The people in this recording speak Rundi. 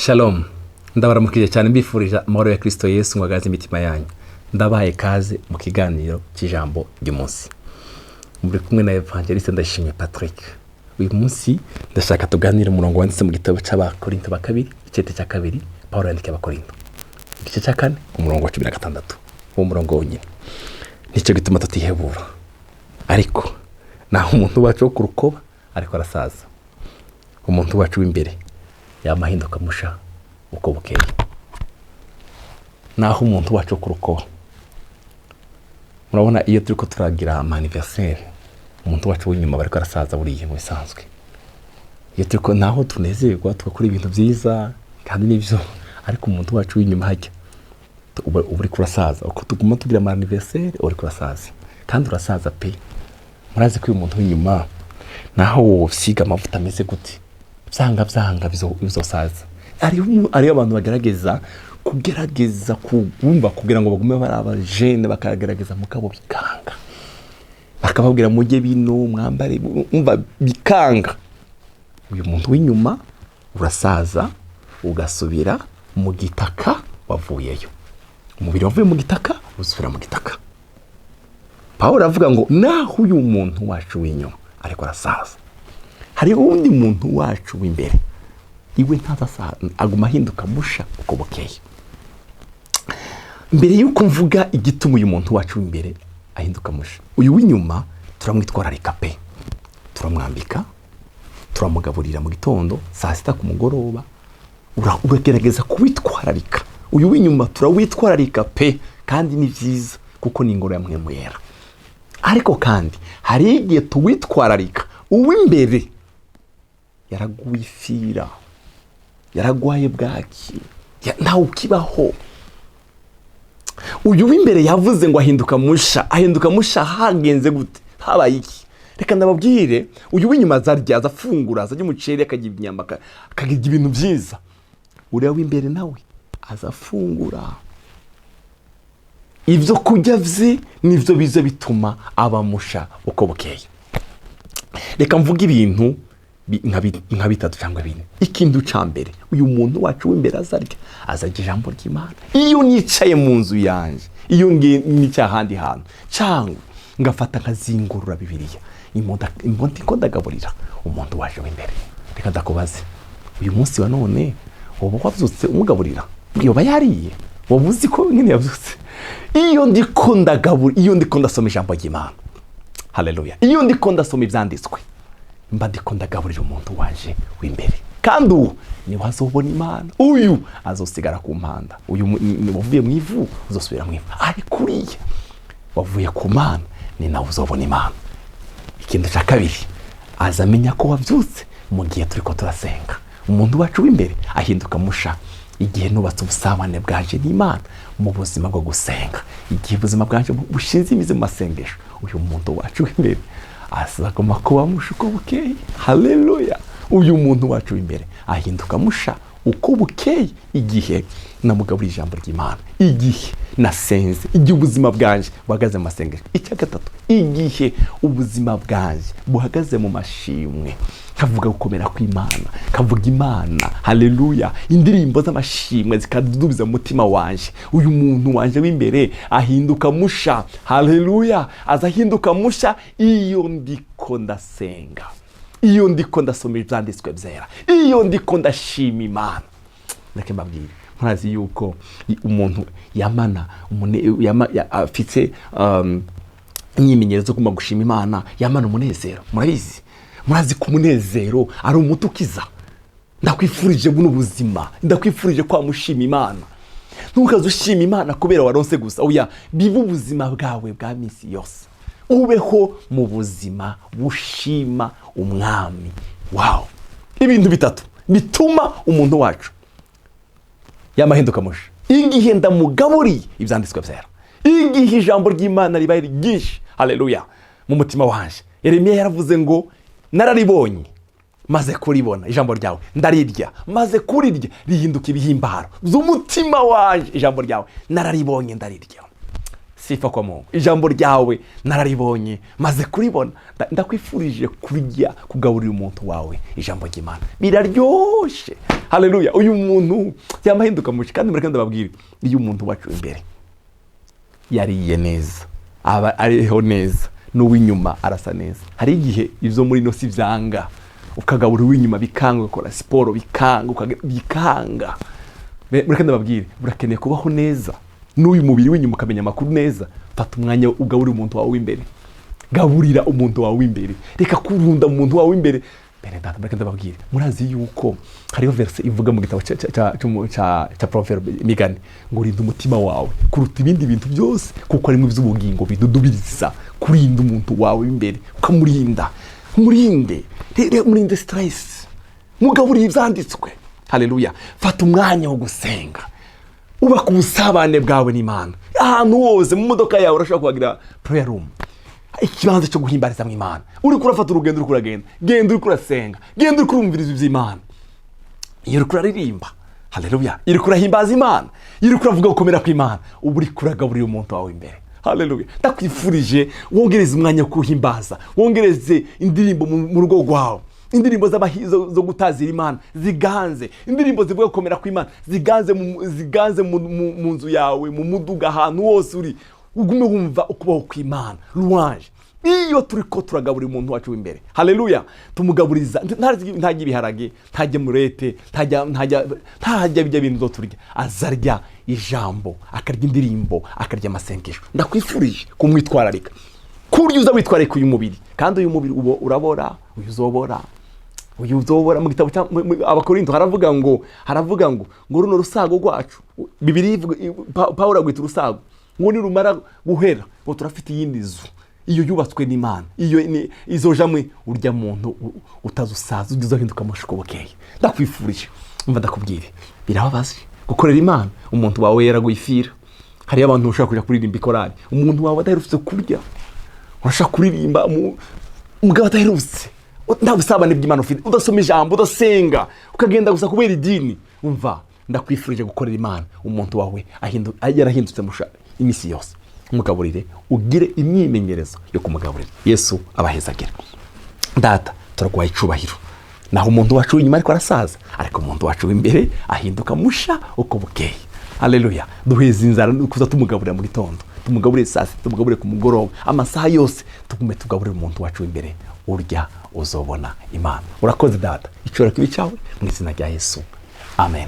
Shalom, ndabaramukije cyane, mbifurije amahoro ya Kirisito Yesu ngo agaze imitima yanyu. Ndabaye kaze mu kiganiro cy'ijambo ry'umunsi. Muri kumwe na Evangeliste Ndashimye Patrick. Uyu munsi ndashaka tuganire umurongo wanditse mu gitabo cy'Abakorinto ba kabiri, igice cya kabiri Pawulo yandikiye Abakorinto, igice cya kane, umurongo wa 16. Uwo murongo wonyine nicyo gituma tutihebura. Ariko naho umuntu wacu wo ku rukoba ariko arasaza, umuntu wacu w'imbere yamahinduka musha uko bukeye. Naho umuntu wacu wo ku rukoba, murabona iyo turi ko turagira ama anniversaire, umuntu wacu w'inyuma bariko arasaza. Buriya mu bisanzwe iyo turi ko naho tunezerwa, tugakora ibintu byiza kandi nibyo, ariko umuntu wacu w'inyuma hajya uba uriko urasaza. Uko tuguma tugira ama anniversaire, uriko urasaza kandi urasaza pe. Murazi ko uyu muntu w'inyuma, naho wosiga amavuta ameze gute, byanga byanga bizosaza. Hariho abantu bagerageza kugerageza kumva kugira ngo bagume bari abajene, bakagerageza mugabo bikanga, bakababwira mujye bino, mwambare, umva bikanga. Uyu muntu w'inyuma urasaza, ugasubira mu gitaka wavuyeyo. Umubiri wavuye mu gitaka usubira mu gitaka. Pawulo aravuga ngo naho uyu muntu wacu w'inyuma ariko arasaza, hariho uwundi muntu wacu w'imbere, iwe ntazasaza, aguma ahinduka musha uko bukeye. Mbere y'uko mvuga igituma uyu muntu wacu w'imbere ahinduka musha, uyu w'inyuma turamwitwararika pe. Turamwambika, turamugaburira mu gitondo, saa sita, ku mugoroba. Uragerageza kuwitwararika. Uyu w'inyuma turawitwararika pe, kandi ni byiza kuko ni ingoro ya Mpwemu Yera. Ariko kandi hari igihe tuwitwararika, uw'imbere yaraguye ifira, yaragwaye bwaki, ntawe ukibaho. Uyu w'imbere yavuze ngo ahinduka musha. Ahinduka musha hagenze gute? Habaye iki? Reka ndababwire. Uyu w'inyuma azarya, aza afungura, azarya umuceri, akarya inyama, akarya ibintu byiza. Uriya w'imbere nawe azafungura ibyo kurya bye, nibyo biza bituma aba musha uko bukeye. Reka mvuge ibintu nka bitatu cyangwa bine. Ikintu cya mbere, uyu muntu wacu w'imbere azarya, azarya ijambo ry'Imana. Iyo nicaye mu nzu yanjye, iyo ngiye nicaye ahandi hantu, cyangwa ngafata nkazingurura Bibiliya, imbuto ko ndagaburira umuntu waje w'imbere. Reka ndakubaze, uyu munsi wa none uba wabyutse umugaburira? Yoba yariye? Waba uzi ko nyine yabyutse? Iyo ndiko ndagabura, iyo ndiko ndasoma ijambo ry'Imana, haleluya, iyo ndiko ndasoma ibyanditswe, mba ndiko ndagaburira umuntu waje w'imbere, kandi uwo niwe azobona Imana. Uyu azosigara ku mpanda. Uyu ni wavuye mu ivu, uzosubira mu ivu, ariko uriya wavuye ku Mana ni nawe uzobona Imana. Ikintu cya kabiri, aza amenya ko wabyutse mu gihe turi ko turasenga. Umuntu wacu w'imbere ahinduka musha igihe nubatse ubusabane bwaje n'Imana mu buzima bwo gusenga, igihe ubuzima bwaje bushinze imizi mu masengesho. Uyu muntu wacu w'imbere azagomba kuba musha uko bukeye. Haleluya! Uyu muntu wacu w'imbere ahinduka musha uko bukeye igihe namugaburiye ijambo ry'Imana, igihe nasenze, igihe ubuzima bwanje buhagaze mu masengesho. Icya gatatu, igihe ubuzima bwanje buhagaze mu mashimwe, kavuga gukomera kw'Imana, kavuga Imana, haleluya, indirimbo z'amashimwe zikadubiza mu mutima wanje, uyu muntu wanje w'imbere ahinduka musha. Haleluya! Aza ahinduka musha iyo ndiko ndasenga, iyo ndiko ndasoma ibyanditswe byera, iyo ndiko ndashima Imana. Reka mbabwire, murazi yuko umuntu yamana afite imyimenyerezo yo kuguma gushima Imana, yamana umunezero. Murabizi, murazi ko umunezero ari umuti ukiza. Ndakwifurije buno buzima, ndakwifurije kwa mushima Imana. Ntukaze ushima Imana kubera waronse gusa, oya, bibe ubuzima bwawe bwa minsi yose. Ubeho mu buzima bushima Umwami wawe. Ibintu bitatu bituma umuntu wacu yamahinduka musha: igihe ndamugaburiye ibyanditswe byera, igihe ijambo ry'Imana ribaye ryinshi, haleluya, mu mutima wanje. Yeremiya yaravuze ngo nararibonye, maze kuribona ijambo ryawe ndarirya, maze kurirya rihinduka ibihimbaro by'umutima wanje. Ijambo ryawe nararibonye ndarirya. Sifa kwa Mungu. Ijambo ryawe nararibonye, maze kuribona. Ndakwifurije kurya, kugaburira umuntu wawe ijambo ry'Imana, biraryoshe. Haleluya. Uyu muntu yamahinduka muci. Kandi mureke ndababwire, iyo umuntu wacu imbere yariye neza, aba ariho neza, n'uw'inyuma arasa neza. Hari igihe ibyo muri ino si byanga, ukagabura uw'inyuma bikanga, ugakora siporo bikanga, bikanga. Mureke ndababwire, urakeneye kubaho neza n'uyu mubiri w'inyuma, ukamenya amakuru neza. Fata umwanya ugaburira umuntu wawe w'imbere, gaburira umuntu wawe w'imbere, reka kurunda umuntu wawe w'imbere. Bene data, mureke ndababwire, murazi yuko hariho verse ivuga mu gitabo ca Proverbe, Imigani, ngo rinda umutima wawe kuruta ibindi bintu byose, kuko harimo iby'ubugingo bidudubiriza. Kurinda umuntu wawe w'imbere, ukamurinda, murinde, murinde stress, mugaburire ibyanditswe. Haleluya. Fata umwanya wo gusenga, ubaka ubusabane bwawe n'Imana. Ahantu hose, mu modoka yawe urashobora kuhagira prayer room, ikibanza cyo guhimbariza mu Imana. Uri kurafata urugendo, uri kuragenda, genda uri kurasenga, genda uri kurumviriza iby'Imana. Iyo uri kuraririmba, haleluya, iyo uri kurahimbaza Imana, iyo uri kuravuga gukomera kw'Imana, uba uri kuragaburira umuntu wawe imbere. Haleluya. Ndakwifurije wongereze umwanya wo kuhimbaza, wongereze indirimbo mu rugo rwawe, indirimbo zo gutazira Imana ziganze, indirimbo zivuga gukomera kw'Imana ziganze mu nzu yawe, mu muduga, ahantu hose uri, ugume wumva ukubaho kw'Imana, louange. Iyo turi ko turagaburira umuntu wacu w'imbere, haleluya, tumugaburiza, ntarya ibiharage, ntajya murete, ntajya bijya bintu zo turya, azarya ijambo, akarya indirimbo, akarya amasengesho. Ndakwifurije kumwitwararika kurya uza witwararika uyu mubiri. Kandi uyu mubiri ubo urabora, uyu uzobora, uyu uzobora. Mu gitabo cya Abakorinto haravuga ngo runo rusago rwacu, Bibiliya ivuga, Pawulo agwita urusago, ngo nirumara guhera, ngo turafite iyindi nzu, iyo yubatswe n'Imana, iyo ni izojamwe urya muntu utazusaza, ujya uzahinduka amashuko bukeye. Ndakwifurije, umva ndakubwire, birababaje gukorera Imana umuntu wawe yaragwifira. Hariyo abantu ushobora kujya kuririmba ikorari, umuntu wawe adaherutse kurya. Urashaka kuririmba, mugabo adaherutse, nta busabane bw'Imana ufite, udasoma ijambo, udasenga, ukagenda gusa kubera idini. Umva, ndakwifurije gukorera Imana umuntu wawe yarahindutse musha iminsi yose. Umugaburire, ugire imyimenyerezo yo kumugaburira. Yesu abahezagire. Data, turaguhaye icubahiro. Naho umuntu wacu w'inyuma ariko arasaza, ariko umuntu wacu w'imbere ahinduka musha uko bukeye. Haleluya. Duheza inzara kuza tumugaburira mu gitondo, tumugaburire saa sita, tumugaburire ku mugoroba, amasaha yose tugume tugaburire umuntu wacu w'imbere. Urya uzobona Imana. Urakoze Data, icubahiro kibe cyawe, mu izina rya Yesu, amen.